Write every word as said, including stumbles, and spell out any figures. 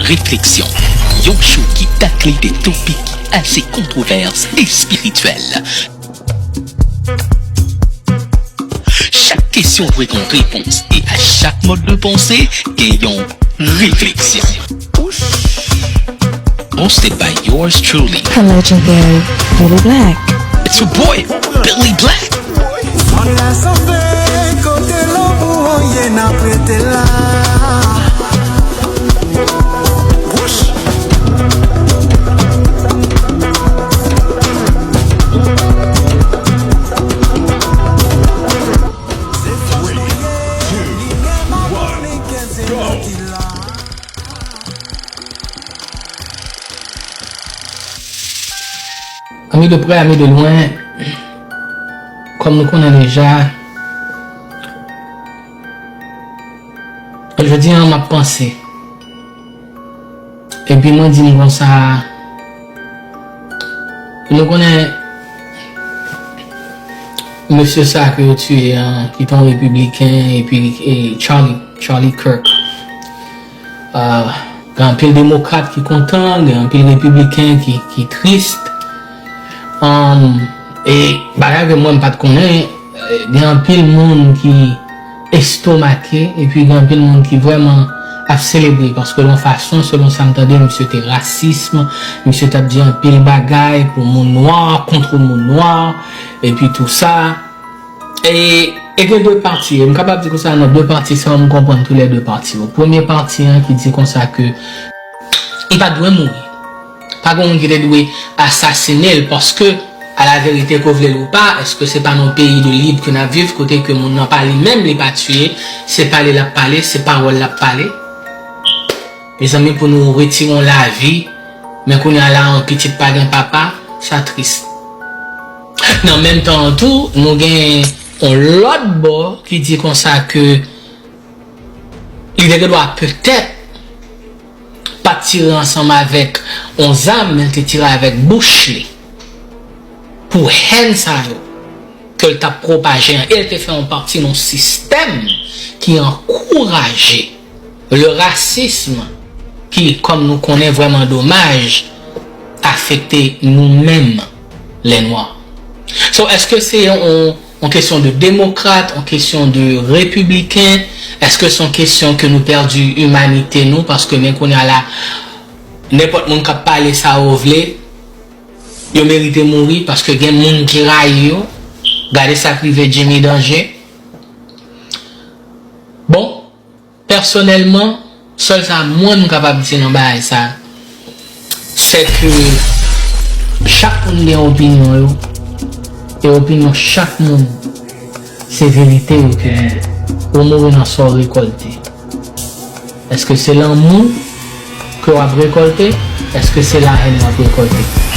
Refleksyon, yon show ki takle de topik ase kontwovès e espirityèl. Chak kesyon dwe gen yon repons e a chak mòd de panse gen yon refleksyon. Hosted by yours truly. The legendary Billy Black. It's your boy, Billy Black. Mòn la sanble, kote lanmou an ye, n ap rete la. Wouch! Ami de prè, ami de lwen, kòm nou konnen deja, jodi a m ap panse. Epi mwen di m konsa, nou konnen mesye sa ke yo tiye an, ki te yon repibliken, epi e Charlie, Charlie Kirk. Ah, gen anpil demokrat ki kontan, gen anpil repibliken ki, ki tris. Um, e bagay ke mwen m pa t konnen, eh, gen anpil moun ki estomake, epi gen anpil moun ki vrèman ap selebre, paske yon fason, selon sa m tande, misye te rasis, misye t ap di anpil bagay pou moun nwa, kont moun nwa, epi tou sa. E, e gen de pati, e m kapab di konsa nan de pati, sa m konprann tou lè de pati yo. Premye pati an ki di konsa ke li pa t dwe mouri. Pa gen moun ki te dwe asasine l, paske, a la verite, ke w vle l ou pa, èske se pa nan yon peyi de lib ke n ap viv, kote ke moun nan pa li menm, li pa tiye, se pale l ap pale, se pawòl l ap pale? Mezanmi, pou nou retire yon lavi, men kounye a la, yon pitit pa gen papa, sa tris. Nan menm tan an tou, nou gen yon lòt bò ki di konsa ke li te gen dwa petèt pa t tire ansanm avèk yon zam, men l te tire avèk bouch li pou hèn sa yo ke l t ap pwopaje an, e l te fè yon pati nan yon sistèm ki ankouraje le racisme ki, kòm nou konnen, vrèman domaj, afekte nou menm, lè nwa. So, èske se yon, yon, yon kesyon de demokrat, yon kesyon de repibliken? Èske se yon kesyon ke nou pèdi imanite nou? Paske men kounye a la, nenpòt moun k ap pale sa yo vle, yo merite mouri, paske gen moun ki rayi yo. Gade sa k rive Jimmy Danger. Bon, pèsonèlman, sèl sa mwen m kapab di nan bagay sa, se ke chak moun gen opinyon yo, e opinyon chak moun, se verite yo ke li ye. Ou mouri nan sa w rekòlte. Èske se lanmou ke w ap rekòlte? Èske se lahèn w ap rekòlte?